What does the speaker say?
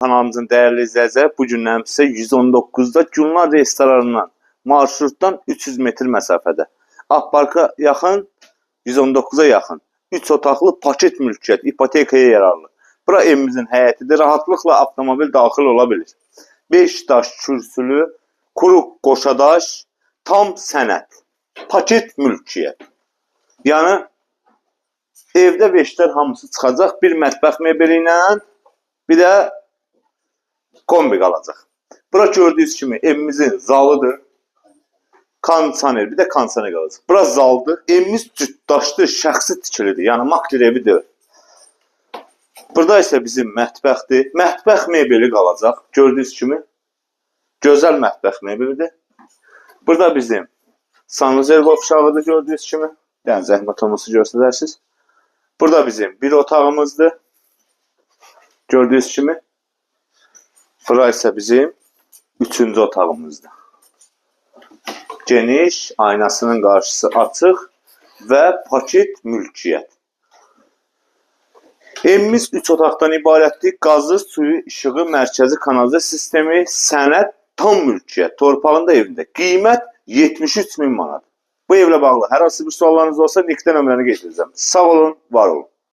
Kanalımızın dəyərli izləyiciləri, bu gündən sizə 119-da Gülnar restoranından marşrutdan 300 metr məsafədə. Ağparka yaxın, 119-a yaxın. 3 otaqlı paket mülkiyyət, ipotekaya yararlı. Bura evimizin həyətidir. Rahatlıqla avtomobil daxil ola bilir. 5 daş kürsülü, kuru qoşadaş, tam sənəd. Paket mülkiyyət. Yəni evdə veşlər hamısı çıxacaq. Bir mətbəx mebeli ilə, bir də kombi qalacaq. Bura gördüyünüz kimi evimizin zalıdır. Kondisioner, bir də kondisioner qalacaq. Bura zaldır. Evimiz cütdaşlı, şəxsi tikilidir. Yəni makler evi deyil. Burada isə bizim mətbəxdir. Mətbəx mebeli qalacaq. Gördüyünüz kimi gözəl mətbəx mebelidir. Burada bizim sanuzel qovşağıdır gördüyünüz kimi. Yəni zəhmət olmasa göstərərsiniz. Burada bizim bir otağımızdır. Gördüyünüz kimi. Bura isə bizim üçüncü otağımızdır. Geniş, aynasının qarşısı açıq və paket mülkiyyət. Evimiz 3 otaqdan ibarətdir. Qazı, suyu, işığı, mərkəzi kanalizasiya sistemi, sənəd tam mülkiyyət. Torpağında evində. Qiymət 73 min manat. Bu evlə bağlı hər hansı bir suallarınız olsa nikdə nömrəni qeyd edəcəm. Sağ olun, var olun.